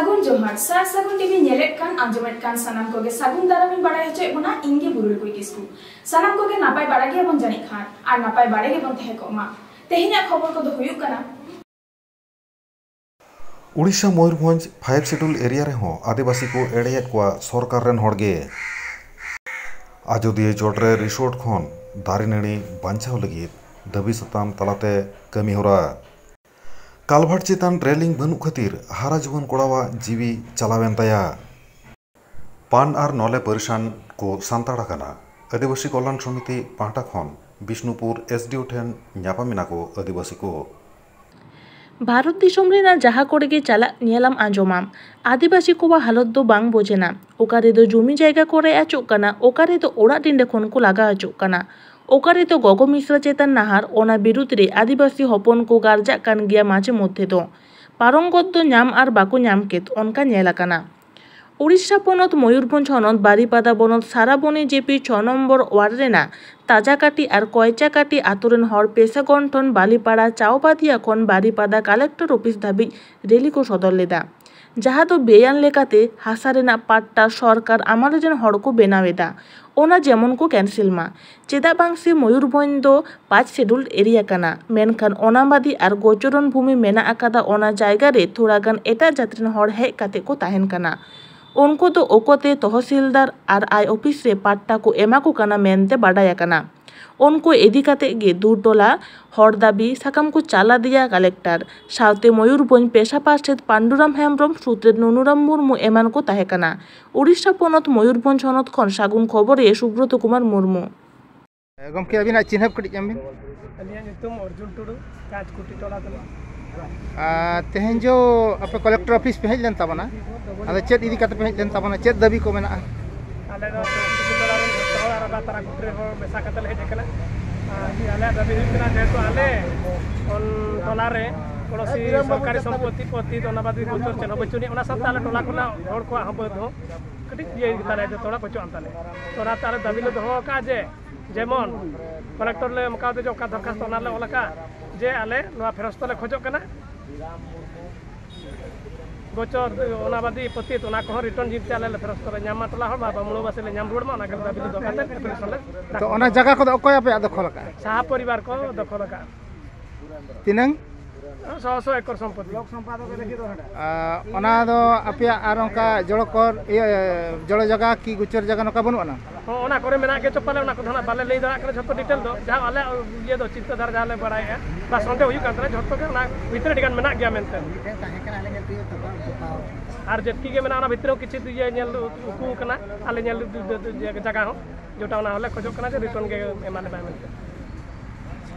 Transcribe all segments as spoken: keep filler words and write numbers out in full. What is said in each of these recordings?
ᱥᱟᱹᱜᱩᱱ ᱡᱚᱦᱟᱨ, ᱥᱟᱨ ᱥᱟᱹᱜᱩᱱ ᱴᱤᱵᱷᱤ ᱧᱮᱞᱮᱫ ᱠᱟᱱ ᱟᱸᱡᱚᱢᱮᱫ ᱠᱟᱱ ᱥᱟᱱᱟᱢ ᱠᱚᱜᱮ ᱥᱟᱹᱜᱩᱱ ᱫᱟᱨᱟᱢ ᱤᱧ ᱵᱟᱲᱟᱭ ᱦᱚᱪᱚᱭᱮᱫ ᱵᱚᱱᱟ, ᱤᱧ ᱜᱮ ᱵᱩᱨᱩᱞᱠᱩᱭ ᱠᱤᱥᱠᱩ᱾ ᱥᱟᱱᱟᱢ ᱠᱚᱜᱮ ᱱᱟᱯᱟᱭ ᱵᱟᱲᱟ ᱜᱮᱭᱟᱵᱚᱱ ᱡᱟᱹᱱᱤᱡ ᱠᱷᱟᱱ, ᱟᱨ ᱱᱟᱯᱟᱭ ᱵᱟᱲᱟ ᱜᱮᱵᱚᱱ ᱛᱟᱦᱮᱸ ᱠᱚᱜ ᱢᱟ᱾ ᱛᱮᱦᱮᱧᱟᱜ ᱠᱷᱚᱵᱚᱨ ᱠᱚᱫᱚ ᱦᱩᱭᱩᱜ ᱠᱟᱱᱟ᱾ Odisha Mayurbhanj five schedule area ᱨᱮᱦᱚᱸ ᱟᱹᱫᱤᱵᱟᱹᱥᱤ ᱠᱚ ᱮᱲᱮᱭᱮᱫ ᱠᱚᱣᱟ ᱥᱚᱨᱠᱟᱨ ᱨᱮᱱ ᱦᱚᱲ ᱜᱮ᱾ ᱟᱡᱚᱫᱤᱭᱟᱹ ᱪᱚᱴᱨᱮ ᱨᱤᱥᱳᱨᱴ ᱠᱷᱚᱱ ᱫᱟᱨᱮ ᱱᱟᱹᱲᱤ ᱵᱟᱧᱪᱟᱣ ᱞᱟᱹᱜᱤᱫ ᱫᱟᱹᱵᱤ ᱥᱟᱛᱟᱢ ᱛᱟᱞᱟᱛᱮ ᱠᱟᱹᱢᱤ ᱦᱚᱨᱟ᱾ ᱠᱟᱞᱵᱷᱟᱨᱴ ᱪᱮᱛᱟᱱ ᱨᱮᱞᱤᱝ ᱵᱟᱹᱱᱩᱜ ᱠᱷᱟᱹᱛᱤᱨ ᱦᱟᱨᱟ ᱡᱩᱣᱟᱹᱱ ᱠᱚᱲᱟᱣᱟᱜ ᱡᱤᱣᱤ ᱪᱟᱞᱟᱣᱮᱱ ᱛᱟᱭᱟ᱾ ᱯᱟᱱ ᱟᱨ ᱱᱚᱞᱮ ᱯᱟᱹᱨᱤᱥᱟᱱ ᱠᱚ ᱥᱟᱱᱛᱟᱲ ᱟᱠᱟᱱᱟ᱾ ᱟᱹᱫᱤᱵᱟᱹᱥᱤ ᱠᱚᱞᱭᱟᱱ ᱥᱚᱢᱤᱛᱤ ᱯᱟᱦᱴᱟ ᱠᱷᱚᱱ ᱵᱤᱥᱱᱩᱯᱩᱨ ᱮᱥᱰᱤᱳ ᱴᱷᱮᱱ ᱧᱟᱯᱟᱢ ᱮᱱᱟ ᱠᱚ ᱟᱹᱫᱤᱵᱟᱹᱥᱤ ᱠᱚ᱾ ᱵᱷᱟᱨᱚᱛ ᱫᱤᱥᱚᱢ ᱨᱮᱱᱟᱜ ᱡᱟᱦᱟᱸ ᱠᱚᱨᱮ ᱜᱮ ᱪᱟᱞᱟᱜ, ᱧᱮᱞᱟᱢ, ᱟᱸᱡᱚᱢᱟᱢ, ᱟᱹᱫᱤᱵᱟᱹᱥᱤ ᱠᱚᱣᱟᱜ ᱦᱟᱞᱚᱛ ᱫᱚ ᱵᱟᱝ ᱵᱚᱡᱮᱱᱟ᱾ ᱚᱠᱟ ᱨᱮᱫᱚ ᱡᱩᱢᱤ ᱡᱟᱭᱜᱟ ᱠᱚ ᱨᱮᱡ ᱟᱪᱚᱜ ᱠᱟᱱᱟ, ᱚᱠᱟ ᱨᱮᱫᱚ ᱚᱲᱟᱜ ᱰᱤᱸᱰᱟᱹ ᱠᱷᱚᱱ ᱠᱚ ᱞᱟᱜᱟ ᱦᱚᱪᱚᱜ ᱠᱟᱱᱟ, ᱚᱠᱟ ᱨᱮᱫᱚ ᱜᱚᱜᱚ ᱢᱤᱥᱨᱟ ᱪᱮᱛᱟᱱ ᱱᱟᱦᱟᱨ, ᱚᱱᱟ ᱵᱤᱨᱩᱫᱽ ᱨᱮ ᱟᱹᱫᱤᱵᱟᱹᱥᱤ ᱦᱚᱯᱚᱱ ᱠᱚ ᱜᱟᱨᱡᱟᱜ ᱠᱟᱱ ᱜᱮᱭᱟ ᱢᱟᱡᱷᱮ ᱢᱚᱫᱽᱫᱷᱮ ᱫᱚ᱾ ᱯᱟᱨᱚᱝᱜᱚᱛ ᱫᱚ ᱧᱟᱢ ᱟᱨ ᱵᱟᱠᱚ ᱧᱟᱢ ᱠᱮᱫ, ᱚᱱᱠᱟ ᱧᱮᱞ ᱟᱠᱟᱱᱟ᱾ ᱩᱲᱤᱥᱥᱟ ᱯᱚᱱᱚᱛ ᱢᱚᱭᱩᱨᱵᱷᱚᱸᱡᱽ ᱦᱚᱱᱚᱛ ᱵᱟᱨᱤᱯᱟᱫᱟ ᱵᱚᱱᱚᱛ ᱥᱟᱨᱟᱵᱚᱱᱤ ᱡᱮᱯᱤ ᱪᱷᱚ ᱱᱚᱢᱵᱚᱨ ᱣᱟᱨᱰ ᱨᱮᱱᱟᱜ ᱛᱟᱡᱟᱠᱟᱴᱤ ᱟᱨ ᱠᱚᱭᱪᱟᱠᱟᱴᱤ ᱟᱛᱳ ᱨᱮᱱ ᱦᱚᱲ ᱯᱮᱥᱟ ᱜᱚᱱᱴᱷᱚᱱ ᱵᱟᱞᱤᱯᱟᱲᱟ ᱪᱟᱣᱵᱟᱫᱤᱭᱟ ᱠᱷᱚᱱ ᱵᱟᱨᱤᱯᱟᱫᱟ ᱠᱟᱞᱮᱠᱴᱚᱨ ᱚᱯᱷᱤᱥ ᱫᱷᱟᱹᱵᱤᱡ ᱨᱮᱞᱤ ᱠᱚ ᱥᱚᱫᱚᱨ ᱞᱮᱫᱟ, ᱡᱟᱦᱟᱸ ᱫᱚ ᱵᱮᱭᱟᱱ ᱞᱮᱠᱟᱛᱮ ᱦᱟᱥᱟ ᱨᱮᱱᱟᱜ ᱯᱟᱴᱴᱟ ᱥᱚᱨᱠᱟᱨ ᱟᱢᱟᱞ ᱨᱮᱱ ᱦᱚᱲ ᱠᱚ ᱵᱮᱱᱟᱣ ᱮᱫᱟ, ᱚᱱᱟ ᱡᱮᱢᱚᱱ ᱠᱚ ᱠᱮᱱᱥᱮᱞ ᱢᱟ᱾ ᱪᱮᱫᱟᱜ ᱵᱟᱝ ᱥᱮ ᱢᱚᱭᱩᱨᱵᱷᱚᱸᱡᱽ ᱫᱚ ᱯᱟᱸᱪ ᱥᱮᱰᱩᱞ ᱮᱨᱤᱭᱟ ᱠᱟᱱᱟ, ᱢᱮᱱᱠᱷᱟᱱ ᱚᱱᱟᱵᱟᱫᱤ ᱟᱨ ᱜᱚᱪᱚᱨᱚᱱ ᱵᱷᱩᱢᱤ ᱢᱮᱱᱟᱜ ᱟᱠᱟᱫᱟ, ᱚᱱᱟ ᱡᱟᱭᱜᱟ ᱨᱮ ᱛᱷᱚᱲᱟ ᱜᱟᱱ ᱮᱴᱟᱜ ᱡᱟᱹᱛ ᱨᱮᱱ ᱦᱚᱲ ᱦᱮᱡ ᱠᱟᱛᱮ ᱠᱚ ᱛᱟᱦᱮᱱ ᱠᱟᱱᱟ᱾ ᱩᱱᱠᱩ ᱫᱚ ᱚᱠᱚᱛᱮ ᱛᱚᱦᱚᱥᱤᱞᱫᱟᱨ ᱟᱨ ᱟᱭ ᱚᱯᱷᱤᱥ ᱨᱮ ᱯᱟᱴᱴᱟ ᱠᱚ ᱮᱢᱟ ᱠᱚ ᱠᱟᱱᱟ ᱢᱮᱱᱛᱮ ᱵᱟᱰᱟᱭ ᱟᱠᱟᱱᱟ᱾ ᱩᱱᱠᱩ ᱤᱫᱤ ᱠᱟᱛᱮ ᱜᱮ ᱫᱩ ᱴᱚᱞᱟ ᱦᱚᱲ ᱫᱟᱹᱵᱤ ᱥᱟᱠᱟᱢ ᱠᱚ ᱪᱟᱞ ᱟᱫᱮᱭᱟ ᱠᱟᱞᱮᱠᱴᱚᱨ᱾ ᱥᱟᱶᱛᱮ ᱢᱚᱭᱩᱨᱵᱷᱚᱸᱡᱽ ᱯᱮᱥᱟ ᱯᱟᱨᱥᱮᱛ ᱯᱟᱱᱰᱩᱨᱟᱢ ᱦᱮᱢᱵᱨᱚᱢ, ᱥᱩᱛᱨᱮᱛ ᱱᱩᱱᱩᱨᱟᱢ ᱢᱩᱨᱢᱩ ᱮᱢᱟᱱ ᱠᱚ ᱛᱟᱦᱮᱸ ᱠᱟᱱᱟ᱾ ᱩᱲᱤᱥᱥᱟ ᱯᱚᱱᱚᱛ ᱢᱚᱭᱩᱨᱵᱷᱚᱸᱡᱽ ᱦᱚᱱᱚᱛ ᱠᱷᱚᱱ ᱥᱟᱹᱜᱩᱱ ᱠᱷᱚᱵᱚᱨᱤᱭᱟᱹ ᱥᱩᱵᱨᱚᱛ ᱠᱩᱢᱟᱨ ᱢᱩᱨᱢᱩ᱾ ᱜᱚᱢᱠᱮ, ᱟᱹᱵᱤᱱᱟᱜ ᱪᱤᱱᱦᱟᱹᱯ ᱠᱟᱹᱴᱤᱡ ᱮᱢ ᱵᱤᱱ᱾ ᱟᱹᱞᱤᱧᱟᱜ ᱧᱩᱛᱩᱢ ᱚᱨᱡᱩᱱ ᱴᱩᱰᱩ, ᱠᱟᱸᱪᱠᱩᱴᱤ ᱴᱚᱞᱟ ᱠᱟᱱᱟ᱾ ᱟᱨ ᱛᱮᱦᱮᱧ ᱡᱚ ᱟᱯᱮ ᱠᱚᱞᱮᱠᱴᱚᱨ ᱚᱯᱷᱤᱥ ᱯᱮ ᱦᱮᱡ ᱞᱮᱱ ᱛᱟᱵᱚᱱᱟ, ᱟᱫᱚ ᱪᱮᱫ ᱤᱫᱤ ᱠᱟᱛᱮ ᱯᱮ ᱦᱮᱡ ᱞᱮᱱ ᱛᱟᱵᱚᱱᱟ, ᱪᱮᱫ ᱫᱟᱹᱵᱤ ᱠᱚ ᱢᱮᱱᱟᱜᱼᱟ? ᱟᱞᱮ ᱫᱚ ᱠᱟᱸᱪᱠᱩᱴᱤ ᱴᱚᱞᱟ ᱨᱮᱱ ᱡᱚᱛᱚ ᱦᱚᱲ ᱟᱨ ᱚᱱᱟ ᱛᱟᱨᱟᱠᱩᱴᱤ ᱨᱮᱱ ᱦᱚᱲ ᱢᱮᱥᱟ ᱠᱟᱛᱮ ᱞᱮ ᱦᱮᱡ ᱟᱠᱟᱱᱟ᱾ ᱟᱨ ᱟᱞᱮᱭᱟᱜ ᱫᱟᱹᱵᱤ ᱦᱩᱭᱩᱜ ᱠᱟᱱᱟ, ᱡᱮᱦᱮᱛᱩ ᱟᱞᱮ ᱚᱱ-, ᱴᱚᱞᱟ ᱨᱮ ᱠᱳᱱᱳ ᱥᱤ-, ᱥᱚᱨᱠᱟᱨᱤ ᱥᱚᱢᱯᱚᱛᱛᱤ ᱯᱚᱛᱛᱤ ᱫᱚ ᱚᱱᱟ ᱵᱟᱫᱽ ᱜᱚᱪᱚᱨ ᱪᱮᱫ ᱦᱚᱸ ᱵᱟᱹᱪᱩᱜ ᱟᱹᱱᱤᱡ, ᱚᱱᱟ ᱥᱟᱶᱛᱮ ᱟᱞᱮ ᱴᱚᱞᱟ ᱠᱷᱚᱱᱟᱜ ᱦᱚᱲ ᱠᱚᱣᱟᱜ ᱦᱚᱸ ᱵᱟᱹᱫᱽ ᱦᱚᱸ ᱠᱟᱹᱴᱤᱡ ᱤᱭᱟᱹ ᱜᱮᱛᱟᱞᱮᱭᱟ, ᱡᱚᱛᱚ ᱦᱚᱲᱟᱜ ᱵᱟᱹᱪᱩᱜ ᱟᱱ ᱛᱟᱞᱮᱭᱟ᱾ ᱛᱚ ᱚᱱᱟᱛᱮ ᱟᱞᱮ ᱫᱟᱹᱵᱤ ᱞᱮ ᱫᱚᱦᱚ ᱟᱠᱟᱫᱼᱟ ᱡᱮ ᱡᱮᱢᱚᱱ ᱠᱚᱞᱮᱠᱴᱚᱨ ᱞᱮ ᱮᱢ ᱠᱟᱣᱫᱮ ᱡᱮ ᱚᱱᱠᱟ ᱫᱚᱨᱠᱷᱟᱥᱛᱚ ᱚᱱᱟ ᱞᱮ ᱚᱞ ᱟᱠᱟᱫᱼᱟ ᱡᱮ ᱟᱞᱮ ᱱᱚᱣᱟ ᱯᱷᱮᱨᱚᱥᱛᱚ ᱞᱮ ᱠᱷᱚᱡᱚᱜ ᱠᱟᱱᱟ᱾ ᱵᱚᱪᱷᱚᱨ ᱚᱱᱟ ᱵᱟᱫᱮ ᱯᱚᱛᱤᱛ, ᱚᱱᱟ ᱠᱚᱦᱚᱸ ᱨᱤᱴᱟᱨᱱ ᱡᱤᱱᱤᱥ ᱟᱞᱮ ᱞᱮ ᱯᱷᱮᱨᱚᱥᱛᱚ ᱞᱮ ᱧᱟᱢ ᱢᱟ, ᱴᱚᱞᱟ ᱦᱚᱲ ᱵᱟ ᱵᱟᱢᱩᱲᱟᱹ ᱵᱟᱥᱮ ᱞᱮ ᱧᱟᱢ ᱨᱩᱣᱟᱹᱲ ᱢᱟ, ᱚᱱᱟ ᱜᱮ ᱫᱟᱹᱵᱤ ᱞᱮ ᱫᱚᱦᱚ ᱠᱟᱛᱮ ᱮᱯᱞᱤᱠᱮᱥᱚᱱ ᱞᱮ ᱛᱚ ᱚᱱᱟ ᱡᱟᱭᱜᱟ ᱠᱚᱫᱚ ᱚᱠᱚᱭ ᱟᱯᱮᱭᱟᱜ ᱫᱚᱠᱷᱚᱞ ᱟᱠᱟᱫᱼᱟ? ᱥᱟᱦᱟ ᱯᱚᱨᱤᱵᱟᱨ ᱠᱚ ᱫᱚᱠᱷᱚᱞ ᱟᱠᱟᱫᱼᱟ᱾ ᱛᱤᱱᱟᱹᱝ? ᱥᱚ ᱥᱚ ᱮᱠᱚᱨ ᱥᱚᱢᱯᱚᱛᱤ᱾ ᱟᱨ ᱚᱱᱟ ᱫᱚ ᱟᱯᱮᱭᱟᱜ ᱟᱨ ᱚᱱᱠᱟ ᱡᱚᱲᱚ ᱠᱚᱨ, ᱤᱭᱟᱹ, ᱡᱚᱲᱚ ᱡᱟᱭᱜᱟ ᱠᱤ ᱜᱩᱪᱟᱹᱨ ᱡᱟᱭᱜᱟ ᱱᱚᱝᱠᱟ ᱵᱟᱹᱱᱩᱜ ᱟᱱᱟ? ᱦᱚᱸ, ᱚᱱᱟ ᱠᱚᱨᱮ ᱢᱮᱱᱟᱜ ᱜᱮ ᱪᱚ ᱯᱟᱞᱮ, ᱚᱱᱟ ᱠᱚᱫᱚ ᱦᱟᱸᱜ ᱵᱟᱞᱮ ᱞᱟᱹᱭ ᱫᱟᱲᱮᱭᱟᱜ ᱠᱟᱱᱟ ᱡᱷᱚᱛᱚ ᱰᱤᱴᱮᱞ ᱫᱚ᱾ ᱡᱟᱦᱟᱸ ᱟᱞᱮ ᱤᱭᱟᱹ ᱫᱚ ᱪᱤᱱᱛᱟᱹ ᱫᱷᱟᱨᱟ ᱡᱟᱦᱟᱸ ᱞᱮ ᱵᱟᱲᱟᱭᱮᱫᱼᱟ ᱵᱟ ᱥᱚᱱᱫᱮᱦ ᱦᱩᱭᱩᱜ ᱠᱟᱱ ᱛᱟᱞᱮᱭᱟ, ᱡᱷᱚᱛᱚ ᱜᱮ ᱚᱱᱟ ᱵᱷᱤᱛᱨᱤ ᱟᱹᱰᱤ ᱜᱟᱱ ᱢᱮᱱᱟᱜ ᱜᱮᱭᱟ ᱢᱮᱱᱛᱮ᱾ ᱢᱤᱫᱴᱮᱱ ᱛᱟᱦᱮᱸ ᱠᱟᱱᱟ, ᱟᱞᱮ ᱧᱮᱞ ᱛᱮᱜᱮ ᱛᱚᱯᱟ, ᱛᱚᱯᱟ᱾ ᱟᱨ ᱡᱮᱛᱠᱤ ᱜᱮ ᱢᱮᱱᱟᱜᱼᱟ, ᱚᱱᱟ ᱵᱷᱤᱛᱨᱤ ᱦᱚᱸ ᱠᱤᱪᱷᱩ ᱤᱭᱟᱹ ᱧᱮᱞ ᱩᱠᱩ ᱟᱠᱟᱱᱟ, ᱟᱞᱮ ᱧᱮᱞ ᱡᱟᱭᱜᱟ ᱦᱚᱸ, ᱡᱮᱴᱟ ᱚᱱᱟ ᱦᱚᱸᱞᱮ ᱠᱷᱚᱡᱚᱜ ᱠᱟᱱᱟ ᱡᱮ ᱨᱤᱴᱟᱨᱱ ᱜᱮ ᱮᱢᱟ ᱞᱮ ᱢᱟᱭ ᱢᱮᱱᱛᱮ᱾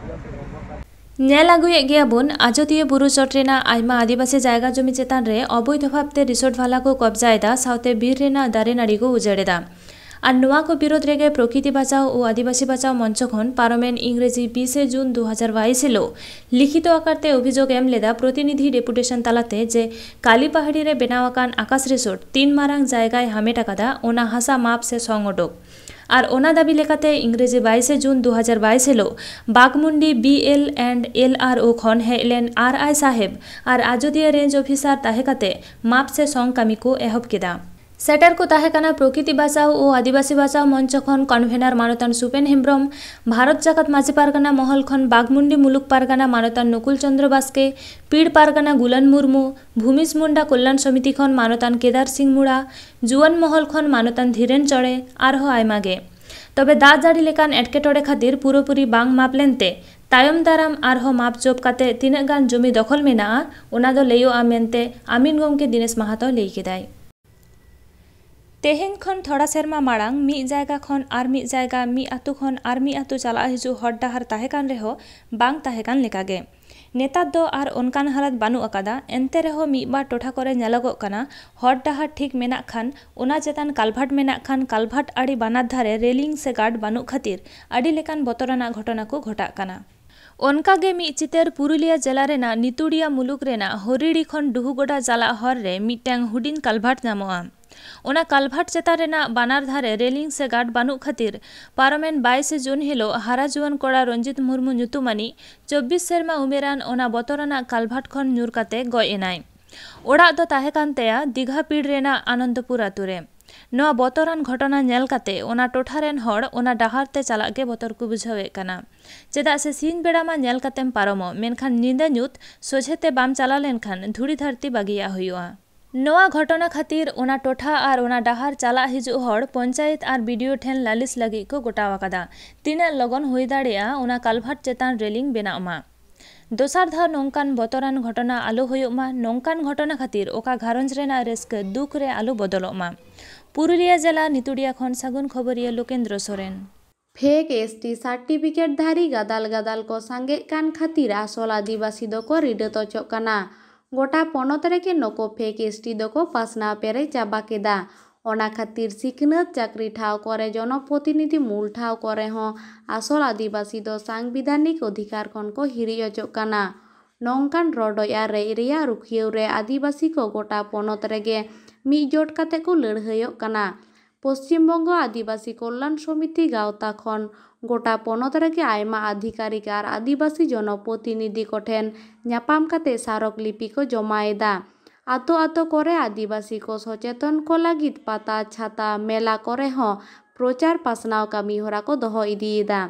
ᱧᱮᱞ ᱟᱹᱜᱩᱭᱮᱫ ᱜᱮᱭᱟ ᱵᱚᱱ, ᱟᱡᱚᱫᱤᱭᱟᱹ ᱵᱩᱨᱩ ᱪᱚᱴ ᱨᱮᱱᱟᱜ ᱟᱭᱢᱟ ᱟᱹᱫᱤᱵᱟᱹᱥᱤ ᱡᱟᱭᱜᱟ ᱡᱚᱢᱤ ᱪᱮᱛᱟᱱ ᱨᱮ ᱚᱵᱳᱭᱫᱷᱚ ᱵᱷᱟᱵᱽᱛᱮ ᱨᱤᱥᱚᱴ ᱵᱷᱟᱞᱟ ᱠᱚ ᱠᱚᱵᱡᱟᱭᱮᱫᱟ, ᱥᱟᱶᱛᱮ ᱵᱤᱨ ᱨᱮᱱᱟᱜ ᱫᱟᱨᱮ ᱱᱟᱹᱲᱤ ᱠᱚ ᱩᱡᱟᱹᱲ ᱮᱫᱟ᱾ ᱟᱨ ᱱᱚᱣᱟ ᱠᱚ ᱵᱤᱨᱳᱫᱷ ᱨᱮᱜᱮ ᱯᱨᱚᱠᱤᱛᱤ ᱵᱟᱪᱟᱣ ᱳ ᱟᱹᱫᱤᱵᱟᱹᱥᱤ ᱵᱟᱪᱟᱣ ᱢᱚᱧᱪᱚ ᱠᱷᱚᱱ ᱯᱟᱨᱚᱢᱮᱱ ᱤᱝᱨᱮᱡᱤ ᱵᱤᱥᱮ ᱡᱩᱱ ᱫᱩ ᱦᱟᱡᱟᱨ ᱵᱟᱭᱤᱥ ᱦᱤᱞᱳᱜ ᱞᱤᱠᱷᱤᱛᱚ ᱟᱠᱟᱨ ᱛᱮ ᱚᱵᱷᱤᱡᱳᱜᱽ ᱮᱢ ᱞᱮᱫᱟ ᱯᱨᱚᱛᱤᱱᱤᱫᱷᱤ ᱰᱮᱯᱩᱴᱮᱥᱚᱱ ᱛᱟᱞᱟᱛᱮ ᱡᱮ ᱠᱟᱞᱤ ᱯᱟᱦᱟᱲᱤ ᱨᱮ ᱵᱮᱱᱟᱣ ᱟᱠᱟᱱ ᱟᱠᱟᱥ ᱨᱤᱥᱚᱴ ᱛᱤᱱ ᱢᱟᱨᱟᱝ ᱡᱟᱭᱜᱟᱭ ᱦᱟᱢᱮᱴ ᱟᱠᱟᱫᱟ, ᱚᱱᱟ ᱦᱟᱥᱟ ᱢᱟᱯ ᱥᱮ ᱥᱚᱝ ᱚᱰᱚᱠ᱾ ᱟᱨ ᱚᱱᱟ ᱫᱟᱹᱵᱤ ᱞᱮᱠᱟᱛᱮ ᱤᱝᱨᱮᱡᱤ ᱵᱟᱭᱤᱥᱮ ᱡᱩᱱ ᱫᱩ ᱦᱟᱡᱟᱨ ᱵᱟᱭᱤᱥ ᱦᱤᱞᱳᱜ ᱵᱟᱜᱽᱢᱩᱱᱰᱤ B L and L R O ᱠᱷᱚᱱ ᱦᱮᱡ ᱞᱮᱱ R I ᱥᱟᱦᱮᱵᱽ ᱟᱨ ᱟᱡᱚᱫᱤᱭᱟᱹ ᱨᱮᱧᱡᱽ ᱚᱯᱷᱤᱥᱟᱨ ᱛᱟᱦᱮᱸ ᱠᱟᱛᱮ ᱢᱟᱯ ᱥᱮ ᱥᱚᱝ ᱠᱟᱹᱢᱤ ᱠᱚ ᱮᱦᱚᱵ ᱠᱮᱫᱟ᱾ ᱥᱮᱴᱮᱨ ᱠᱚ ᱛᱟᱦᱮᱸ ᱠᱟᱱᱟ ᱯᱨᱚᱠᱤᱛᱤ ᱵᱟᱪᱟᱣ ᱳ ᱟᱹᱫᱤᱵᱟᱹᱥᱤ ᱵᱟᱪᱟᱣ ᱢᱚᱧᱪᱚ ᱠᱷᱚᱱ ᱠᱚᱱᱵᱷᱮᱱᱟᱨ ᱢᱟᱱᱚᱛᱟᱱ ᱥᱩᱯᱮᱱ ᱦᱮᱢᱵᱽᱨᱚᱢ, ᱵᱷᱟᱨᱚᱛ ᱡᱟᱠᱟᱛ ᱢᱟᱹᱡᱷᱤ ᱯᱟᱨᱜᱟᱱᱟ ᱢᱚᱦᱚᱞ ᱠᱷᱚᱱ ᱵᱟᱜᱽᱢᱩᱱᱰᱤ ᱢᱩᱞᱩᱠ ᱯᱟᱨᱜᱟᱱᱟ ᱢᱟᱱᱚᱛᱟᱱ ᱱᱩᱠᱩᱞ ᱪᱚᱸᱫᱽᱨᱚ ᱵᱟᱥᱠᱮ, ᱯᱤᱲ ᱯᱟᱨᱜᱟᱱᱟ ᱜᱩᱞᱟᱱ ᱢᱩᱨᱢᱩ, ᱵᱷᱩᱢᱤᱡᱽ ᱢᱩᱱᱰᱟ ᱠᱚᱞᱞᱟᱱ ᱥᱚᱢᱤᱛᱤ ᱠᱷᱚᱱ ᱢᱟᱱᱚᱛᱟᱱ ᱠᱮᱫᱟᱨ ᱥᱤᱝ ᱢᱩᱲᱟ, ᱡᱩᱣᱟᱹᱱ ᱢᱚᱦᱚᱞ ᱠᱷᱚᱱ ᱢᱟᱱᱚᱛᱟᱱ ᱫᱷᱤᱨᱮᱱ ᱪᱚᱬᱮ, ᱟᱨᱦᱚᱸ ᱟᱭᱢᱟ ᱜᱮ᱾ ᱛᱚᱵᱮ ᱫᱟᱜ ᱡᱟᱹᱲᱤ ᱞᱮᱠᱟᱱ ᱮᱴᱠᱮᱴᱚᱬᱮ ᱠᱷᱟᱹᱛᱤᱨ ᱯᱩᱨᱟᱹᱯᱩᱨᱤ ᱵᱟᱝ ᱢᱟᱯ ᱞᱮᱱᱛᱮ ᱛᱟᱭᱚᱢ ᱫᱟᱨᱟᱢ ᱟᱨᱦᱚᱸ ᱢᱟᱯ ᱡᱚᱯ ᱠᱟᱛᱮ ᱛᱤᱱᱟᱹᱜ ᱜᱟᱱ ᱡᱚᱢᱤ ᱫᱚᱠᱷᱚᱞ ᱢᱮᱱᱟᱜᱼᱟ, ᱚᱱᱟ ᱫᱚ ᱞᱟᱹᱭᱚᱜᱼᱟ ᱢᱮᱱᱛᱮ ᱟᱢᱤᱱ ᱜᱚᱢᱠᱮ ᱫᱤᱱᱮᱥ ᱢᱟᱦᱟᱛᱚ ᱞᱟᱹᱭ ᱠᱮᱫᱟᱭ᱾ ᱛᱮᱦᱮᱧ ᱠᱷᱚᱱ ᱛᱷᱚᱲᱟ ᱥᱮᱨᱢᱟ ᱢᱟᱲᱟᱝ ᱢᱤᱫ ᱡᱟᱭᱜᱟ ᱠᱷᱚᱱ ᱟᱨ ᱢᱤᱫ ᱡᱟᱭᱜᱟ, ᱢᱤᱫ ᱟᱹᱛᱩ ᱠᱷᱚᱱ ᱟᱨ ᱢᱤᱫ ᱟᱹᱛᱩ ᱪᱟᱞᱟᱜ ᱦᱤᱡᱩᱜ ᱦᱚᱨ ᱰᱟᱦᱟᱨ ᱛᱟᱦᱮᱸ ᱠᱟᱱ ᱨᱮᱦᱚᱸ ᱵᱟᱝ ᱛᱟᱦᱮᱸ ᱠᱟᱱ ᱞᱮᱠᱟᱜᱮ᱾ ᱱᱮᱛᱟᱨ ᱫᱚ ᱟᱨ ᱚᱱᱠᱟᱱ ᱦᱟᱞᱚᱛ ᱵᱟᱹᱱᱩᱜ ᱟᱠᱟᱫᱟ᱾ ᱮᱱᱛᱮ ᱨᱮᱦᱚᱸ ᱢᱤᱫ ᱵᱟᱨ ᱴᱚᱴᱷᱟ ᱠᱚᱨᱮ ᱧᱮᱞᱚᱜᱚᱜ ᱠᱟᱱᱟ, ᱦᱚᱨ ᱰᱟᱦᱟᱨ ᱴᱷᱤᱠ ᱢᱮᱱᱟᱜ ᱠᱷᱟᱱ, ᱚᱱᱟ ᱪᱮᱛᱟᱱ ᱠᱟᱞᱵᱷᱟᱴ ᱢᱮᱱᱟᱜ ᱠᱷᱟᱱ, ᱠᱟᱞᱵᱷᱟᱴ ᱟᱲᱮ ᱵᱟᱱᱟᱨ ᱫᱷᱟᱨᱮ ᱨᱮᱞᱤᱝ ᱥᱮ ᱜᱟᱨᱰ ᱵᱟᱹᱱᱩᱜ ᱠᱷᱟᱹᱛᱤᱨ ᱟᱹᱰᱤ ᱞᱮᱠᱟᱱ ᱵᱚᱛᱚᱨᱟᱱᱟᱜ ᱜᱷᱚᱴᱚᱱᱟ ᱠᱚ ᱜᱷᱚᱴᱟᱜ ᱠᱟᱱᱟ᱾ ᱚᱱᱠᱟ ᱜᱮ ᱢᱤᱫ ᱪᱤᱛᱟᱹᱨ ᱯᱩᱨᱩᱞᱤᱭᱟᱹ ᱡᱮᱞᱟ ᱨᱮᱱᱟᱜ ᱱᱤᱛᱩᱲᱤᱭᱟ ᱢᱩᱞᱩᱠ ᱨᱮᱱᱟᱜ ᱦᱚᱨᱤᱲᱤ ᱠᱷᱚᱱ ᱰᱩᱦᱩᱜᱚᱰᱟ ᱪᱟᱞᱟᱜ ᱦᱚᱨ ᱨᱮ ᱢᱤᱫᱴᱟᱝ ᱦᱩᱰᱤᱧ ᱠᱟᱞᱵᱷᱟᱴ ᱧᱟᱢᱚᱜᱼᱟ᱾ ᱚᱱᱟ ᱠᱟᱞᱵᱷᱟᱴ ᱪᱮᱛᱟᱱ ᱨᱮᱱᱟᱜ ᱵᱟᱱᱟᱨ ᱫᱷᱟᱨᱮ ᱨᱮᱞᱤᱝ ᱥᱮ ᱜᱟᱨᱰ ᱵᱟᱹᱱᱩᱜ ᱠᱷᱟᱹᱛᱤᱨ ᱯᱟᱨᱚᱢᱮᱱ ᱵᱟᱭᱤᱥᱮ ᱡᱩᱱ ᱦᱤᱞᱳᱜ ᱦᱟᱨᱟ ᱡᱩᱣᱟᱹᱱ ᱠᱚᱲᱟ ᱨᱚᱧᱡᱤᱛ ᱢᱩᱨᱢᱩ ᱧᱩᱛᱩᱢᱟᱱᱤᱡ ᱪᱚᱵᱵᱤᱥ ᱥᱮᱨᱢᱟ ᱩᱢᱮᱨᱟᱱ ᱚᱱᱟ ᱵᱚᱛᱚᱨᱟᱱᱟᱜ ᱠᱟᱞᱵᱷᱟᱴ ᱠᱷᱚᱱ ᱧᱩᱨ ᱠᱟᱛᱮ ᱜᱚᱡ ᱮᱱᱟᱭ᱾ ᱚᱲᱟᱜ ᱫᱚ ᱛᱟᱦᱮᱸ ᱠᱟᱱ ᱛᱟᱭᱟ ᱫᱤᱜᱷᱟ ᱯᱤᱲ ᱨᱮᱱᱟᱜ ᱟᱱᱚᱱᱫᱚᱯᱩᱨ ᱟᱛᱳ ᱨᱮ᱾ ᱱᱚᱣᱟ ᱵᱚᱛᱚᱨᱟᱱ ᱜᱷᱚᱴᱚᱱᱟ ᱧᱮᱞ ᱠᱟᱛᱮ ᱚᱱᱟ ᱴᱚᱴᱷᱟ ᱨᱮᱱ ᱦᱚᱲ ᱚᱱᱟ ᱰᱟᱦᱟᱨ ᱛᱮ ᱪᱟᱞᱟᱜ ᱜᱮ ᱵᱚᱛᱚᱨ ᱠᱚ ᱵᱩᱡᱷᱟᱹᱣᱮᱫ ᱠᱟᱱᱟ᱾ ᱪᱮᱫᱟᱜ ᱥᱮ ᱥᱤᱧ ᱵᱮᱲᱟ ᱢᱟ ᱧᱮᱞ ᱠᱟᱛᱮᱢ ᱯᱟᱨᱚᱢᱚᱜ, ᱢᱮᱱᱠᱷᱟᱱ ᱧᱤᱫᱟᱹ ᱧᱩᱛ ᱥᱚᱡᱷᱮ ᱛᱮ ᱵᱟᱢ ᱪᱟᱞᱟᱣ ᱞᱮᱱᱠᱷᱟᱱ ᱫᱷᱩᱲᱤ ᱫᱷᱟᱹᱨᱛᱤ ᱵᱟᱹᱜᱤᱭᱟᱜ ᱦᱩᱭᱩᱜᱼᱟ᱾ ᱱᱚᱣᱟ ᱜᱷᱚᱴᱚᱱᱟ ᱠᱷᱟᱹᱛᱤᱨ ᱚᱱᱟ ᱴᱚᱴᱷᱟ ᱟᱨ ᱚᱱᱟ ᱰᱟᱦᱟᱨ ᱪᱟᱞᱟᱜ ᱦᱤᱡᱩᱜ ᱦᱚᱲ ᱯᱚᱧᱪᱟᱭᱮᱛ ᱟᱨ ᱵᱤ ᱰᱤ ᱳ ᱴᱷᱮᱱ ᱞᱟᱹᱞᱤᱥ ᱞᱟᱹᱜᱤᱫ ᱠᱚ ᱜᱚᱴᱟᱣ ᱟᱠᱟᱫᱟ, ᱛᱤᱱᱟᱹᱜ ᱞᱚᱜᱚᱱ ᱦᱩᱭ ᱫᱟᱲᱮᱭᱟᱜᱼᱟ ᱚᱱᱟ ᱠᱟᱞᱵᱷᱟᱨᱴ ᱪᱮᱛᱟᱱ ᱨᱮᱞᱤᱝ ᱵᱮᱱᱟᱜ ᱢᱟ᱾ ᱫᱚᱥᱟᱨ ᱫᱷᱟᱣ ᱱᱚᱝᱠᱟᱱ ᱵᱚᱛᱚᱨᱟᱱ ᱜᱷᱚᱴᱚᱱᱟ ᱟᱞᱚ ᱦᱩᱭᱩᱜ ᱢᱟ, ᱱᱚᱝᱠᱟᱱ ᱜᱷᱚᱴᱚᱱᱟ ᱠᱷᱟᱹᱛᱤᱨ ᱚᱠᱟ ᱜᱷᱟᱨᱚᱸᱡᱽ ᱨᱮᱱᱟᱜ ᱨᱟᱹᱥᱠᱟᱹ ᱫᱩᱠ ᱨᱮ ᱟᱞᱚ ᱵᱚᱫᱚᱞᱚᱜ ᱢᱟ᱾ ᱯᱩᱨᱩᱞᱤᱭᱟᱹ ᱡᱮᱞᱟ ᱱᱤᱛᱩᱲᱤᱭᱟ ᱠᱷᱚᱱ ᱥᱟᱹᱜᱩᱱ ᱠᱷᱚᱵᱚᱨᱤᱭᱟᱹ Lokendra Soren. Fake S T certificate ᱫᱷᱟᱨᱤ ᱜᱟᱫᱟᱞ ᱜᱟᱫᱟᱞ ᱠᱚ ᱥᱟᱸᱜᱮᱜ ᱠᱟᱱ ᱠᱷᱟᱹᱛᱤᱨ ᱟᱥᱚᱞ ᱟᱹᱫᱤᱵᱟᱹᱥᱤ ᱫᱚᱠᱚ ᱨᱤᱰᱟᱹᱛ ᱚᱪᱚᱜ ᱠᱟᱱᱟ᱾ ᱜᱚᱴᱟ ᱯᱚᱱᱚᱛ ᱨᱮᱜᱮ ᱱᱩᱠᱩ ᱯᱷᱮᱠ ᱮᱥ ᱴᱤ ᱫᱚᱠᱚ ᱯᱟᱥᱱᱟᱣ ᱯᱮᱨᱮᱡ ᱪᱟᱵᱟ ᱠᱮᱫᱟ᱾ ᱚᱱᱟ ᱠᱷᱟᱹᱛᱤᱨ ᱥᱤᱠᱷᱱᱟᱹᱛ, ᱪᱟᱹᱠᱨᱤ ᱴᱷᱟᱶ ᱠᱚᱨᱮ, ᱡᱚᱱᱚᱯᱨᱚᱛᱤᱱᱤᱫᱷᱤ ᱢᱩᱞ ᱴᱷᱟᱶ ᱠᱚᱨᱮ ᱦᱚᱸ ᱟᱥᱚᱞ ᱟᱹᱫᱤᱵᱟᱹᱥᱤ ᱫᱚ ᱥᱟᱝᱵᱤᱫᱷᱟᱱᱤᱠ ᱚᱫᱷᱤᱠᱟᱨ ᱠᱷᱚᱱ ᱠᱚ ᱦᱤᱨᱤᱡ ᱚᱪᱚᱜ ᱠᱟᱱᱟ᱾ ᱱᱚᱝᱠᱟᱱ ᱨᱚᱰᱚᱡ ᱟᱨ ᱨᱮᱡ ᱨᱮᱭᱟᱜ ᱨᱩᱠᱷᱤᱭᱟᱹᱣ ᱨᱮ ᱟᱹᱫᱤᱵᱟᱹᱥᱤ ᱠᱚ ᱜᱚᱴᱟ ᱯᱚᱱᱚᱛ ᱨᱮᱜᱮ ᱢᱤᱫ ᱡᱳᱴ ᱠᱟᱛᱮ ᱠᱚ ᱞᱟᱹᱲᱦᱟᱹᱭᱚᱜ ᱠᱟᱱᱟ᱾ ᱯᱚᱥᱪᱤᱢ ᱵᱚᱝᱜᱚ ᱟᱹᱫᱤᱵᱟᱹᱥᱤ ᱠᱚᱞᱞᱟᱱ ᱥᱚᱢᱤᱛᱤ ᱜᱟᱶᱛᱟ ᱠᱷᱚᱱ ᱜᱚᱴᱟ ᱯᱚᱱᱚᱛ ᱨᱮᱜᱮ ᱟᱭᱢᱟ ᱟᱫᱷᱤᱠᱟᱨᱤᱠ ᱟᱨ ᱟᱹᱫᱤᱵᱟᱹᱥᱤ ᱡᱚᱱᱚᱯᱨᱚᱛᱤᱱᱤᱫᱷᱤ ᱠᱚᱴᱷᱮᱱ ᱧᱟᱯᱟᱢ ᱠᱟᱛᱮ ᱥᱟᱨᱚᱠ ᱞᱤᱯᱤ ᱠᱚ ᱡᱚᱢᱟᱭᱮᱫᱟ᱾ ᱟᱛᱳ ᱟᱛᱳ ᱠᱚᱨᱮ ᱟᱹᱫᱤᱵᱟᱹᱥᱤ ᱠᱚ ᱥᱚᱪᱮᱛᱚᱱ ᱠᱚ ᱞᱟᱹᱜᱤᱫ ᱯᱟᱛᱟ, ᱪᱷᱟᱛᱟ, ᱢᱮᱞᱟ ᱠᱚᱨᱮ ᱦᱚᱸ ᱯᱨᱚᱪᱟᱨ ᱯᱟᱥᱱᱟᱣ ᱠᱟᱹᱢᱤ ᱦᱚᱨᱟ ᱠᱚ ᱫᱚᱦᱚ ᱤᱫᱤᱭᱮᱫᱟ᱾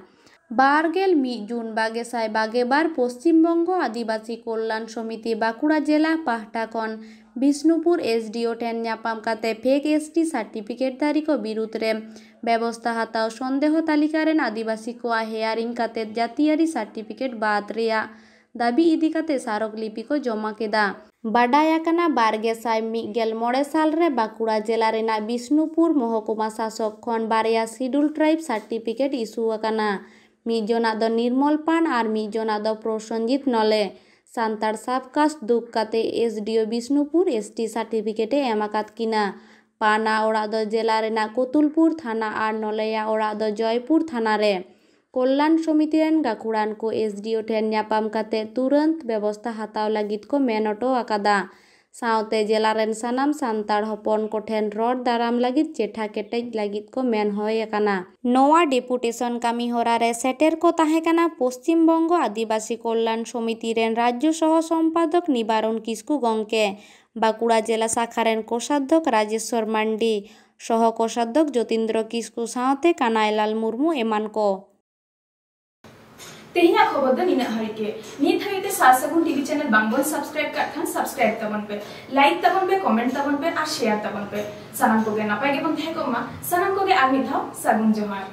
ᱵᱟᱨ ᱜᱮᱞ ᱢᱤᱫ ᱡᱩᱱ ᱵᱟᱜᱮ ᱥᱟᱭ ᱵᱟᱜᱮ ᱵᱟᱨ ᱯᱚᱥᱪᱤᱢ ᱵᱚᱝᱜᱚ ᱟᱹᱫᱤᱵᱟᱹᱥᱤ ᱠᱚᱞᱞᱟᱱ ᱥᱚᱢᱤᱛᱤ ᱵᱟᱸᱠᱩᱲᱟ ᱡᱮᱞᱟ ᱯᱟᱦᱴᱟ ᱠᱷᱚᱱ ᱵᱤᱥᱱᱩᱯᱩᱨ ᱮᱥ ᱰᱤ ᱳ ᱴᱷᱮᱱ ᱧᱟᱯᱟᱢ ᱠᱟᱛᱮ ᱯᱷᱮᱠ ᱮᱥ ᱴᱤ ᱥᱟᱨᱴᱤᱯᱷᱤᱠᱮᱴ ᱫᱷᱟᱨᱤ ᱠᱚ ᱵᱤᱨᱩᱫᱽ ᱨᱮ ᱵᱮᱵᱚᱥᱛᱟ ᱦᱟᱛᱟᱣ ᱥᱚᱱᱫᱮᱦᱚ ᱛᱟᱹᱞᱤᱠᱟ ᱨᱮᱱ ᱟᱹᱫᱤᱵᱟᱹᱥᱤ ᱠᱚᱣᱟᱜ ᱦᱮᱭᱟᱨᱤᱝ ᱠᱟᱛᱮ ᱡᱟᱹᱛᱤᱭᱟᱹᱨᱤ ᱥᱟᱨᱴᱤᱯᱷᱤᱠᱮᱴ ᱵᱟᱫ ᱨᱮᱭᱟᱜ ᱫᱟᱹᱵᱤ ᱤᱫᱤ ᱠᱟᱛᱮ ᱥᱟᱨᱚᱠ ᱞᱤᱯᱤ ᱠᱚ ᱡᱚᱢᱟ ᱠᱮᱫᱟ᱾ ᱵᱟᱰᱟᱭ ᱟᱠᱟᱱᱟ, ᱵᱟᱨ ᱜᱮᱥᱟᱭ ᱢᱤᱫ ᱜᱮᱞ ᱢᱚᱬᱮ ᱥᱟᱞ ᱨᱮ ᱵᱟᱸᱠᱩᱲᱟ ᱡᱮᱞᱟ ᱨᱮᱱᱟᱜ ᱵᱤᱥᱱᱩᱯᱩᱨ ᱢᱚᱦᱚᱠᱩᱢᱟ ᱥᱟᱥᱚᱠ ᱠᱷᱚᱱ ᱵᱟᱨᱭᱟ ᱥᱤᱰᱩᱞ ᱴᱨᱟᱭᱤᱵᱽ ᱥᱟᱨᱴᱤᱯᱷᱤᱠᱮᱴ ᱤᱥᱩ ᱟᱠᱟᱱᱟ᱾ ᱢᱤᱫ ᱡᱚᱱᱟᱜ ᱫᱚ ᱱᱤᱨᱢᱚᱞ ᱯᱟᱱ ᱟᱨ ᱢᱤᱫ ᱡᱚᱱᱟᱜ ᱫᱚ ᱯᱨᱚᱥᱚᱱᱡᱤᱛ ᱱᱚᱞᱮ᱾ ᱥᱟᱱᱛᱟᱲ ᱥᱟᱵ ᱠᱟᱥᱴ ᱫᱩᱠ ᱠᱟᱛᱮ ᱮᱥ ᱰᱤ ᱳ ᱵᱤᱥᱱᱩᱯᱩᱨ ᱮᱥ ᱴᱤ ᱥᱟᱨᱴᱤᱯᱷᱤᱠᱮᱴ ᱮ ᱮᱢ ᱟᱠᱟᱫ ᱠᱤᱱᱟ᱾ ᱯᱟᱱᱟ ᱚᱲᱟᱜ ᱫᱚ ᱡᱮᱞᱟ ᱨᱮᱱᱟᱜ ᱠᱚᱛᱩᱞᱯᱩᱨ ᱛᱷᱟᱱᱟ ᱟᱨ ᱱᱚᱞᱮᱭᱟ ᱚᱲᱟᱜ ᱫᱚ ᱡᱚᱭᱯᱩᱨ ᱛᱷᱟᱱᱟ ᱨᱮ᱾ ᱠᱚᱞᱞᱟᱱ ᱥᱚᱢᱤᱛᱤ ᱨᱮᱱ ᱜᱟᱹᱠᱷᱩᱲᱟᱱ ᱠᱚ ᱮᱥ ᱰᱤ ᱳ ᱴᱷᱮᱱ ᱧᱟᱯᱟᱢ ᱠᱟᱛᱮ ᱛᱩᱨᱟᱹᱱᱛ ᱵᱮᱵᱚᱥᱛᱟ ᱦᱟᱛᱟᱣ ᱞᱟᱹᱜᱤᱫ ᱠᱚ ᱢᱮᱱ ᱚᱴᱚ ᱟᱠᱟᱫᱟ᱾ ᱥᱟᱶᱛᱮ ᱡᱮᱞᱟ ᱨᱮᱱ ᱥᱟᱱᱟᱢ ᱥᱟᱱᱛᱟᱲ ᱦᱚᱯᱚᱱ ᱠᱚᱴᱷᱮᱱ ᱨᱚᱲ ᱫᱟᱨᱟᱢ ᱞᱟᱹᱜᱤᱫ ᱪᱮᱴᱷᱟ ᱠᱮᱴᱮᱡ ᱞᱟᱹᱜᱤᱫ ᱠᱚ ᱢᱮᱱ ᱦᱚᱭ ᱟᱠᱟᱱᱟ᱾ ᱱᱚᱣᱟ ᱰᱮᱯᱩᱴᱮᱥᱚᱱ ᱠᱟᱹᱢᱤ ᱦᱚᱨᱟ ᱨᱮ ᱥᱮᱴᱮᱨ ᱠᱚ ᱛᱟᱦᱮᱸ ᱠᱟᱱᱟ ᱯᱚᱥᱪᱤᱢ ᱵᱚᱝᱜᱚ ᱟᱹᱫᱤᱵᱟᱹᱥᱤ ᱠᱚᱞᱞᱟᱱ ᱥᱚᱢᱤᱛᱤ ᱨᱮᱱ ᱨᱟᱡᱽᱡᱚ ᱥᱚᱦᱚ ᱥᱚᱢᱯᱟᱫᱚᱠ ᱱᱤᱵᱟᱨᱚᱱ ᱠᱤᱥᱠᱩ ᱜᱚᱢᱠᱮ, ᱵᱟᱸᱠᱩᱲᱟ ᱡᱮᱞᱟ ᱥᱟᱠᱷᱟ ᱨᱮᱱ ᱠᱳᱥᱟᱫᱽᱫᱷᱚᱠ ᱨᱟᱡᱮᱥᱣᱚᱨ ᱢᱟᱱᱰᱤ, ᱥᱚᱦᱚ ᱠᱳᱥᱟᱫᱽᱫᱷᱚᱠ ᱡᱳᱛᱤᱱᱫᱨᱚ ᱠᱤᱥᱠᱩ ᱥᱟᱶᱛᱮ ᱠᱟᱱᱟᱭᱞᱟᱞ ᱢᱩᱨᱢᱩ ᱮᱢᱟᱱ ᱠᱚ᱾ ᱛᱮᱦᱮᱧᱟᱜ ᱠᱷᱚᱵᱚᱨ ᱫᱚ ᱱᱤᱱᱟᱹᱜ ᱦᱟᱹᱨᱤᱡ ᱜᱮ᱾ ᱱᱤᱛ ᱦᱟᱹᱵᱤᱡ ᱛᱮ ᱥᱟᱨ ᱥᱟᱹᱜᱩᱱ ᱴᱤᱵᱷᱤ ᱪᱮᱱᱮᱞ ᱵᱟᱝ ᱵᱚᱱ ᱥᱟᱵᱥᱠᱨᱟᱭᱤᱵ ᱠᱟᱜ ᱠᱷᱟᱱ ᱥᱟᱵᱥᱠᱨᱟᱭᱤᱵ ᱛᱟᱵᱚᱱ ᱯᱮ, ᱞᱟᱭᱤᱠ ᱛᱟᱵᱚᱱ ᱯᱮ, ᱠᱚᱢᱮᱱᱴ ᱛᱟᱵᱚᱱ ᱯᱮ ᱟᱨ ᱥᱮᱭᱟᱨ ᱛᱟᱵᱚᱱ ᱯᱮ᱾ ᱥᱟᱱᱟᱢ ᱠᱚᱜᱮ ᱱᱟᱯᱟᱭ ᱜᱮᱵᱚᱱ ᱛᱟᱦᱮᱸ ᱠᱚᱜ ᱢᱟ᱾ ᱥᱟᱱᱟᱢ ᱠᱚᱜᱮ ᱟᱨ ᱢᱤᱫ ᱫᱷᱟᱣ ᱥᱟᱹᱜᱩᱱ ᱡᱚᱦᱟᱨ᱾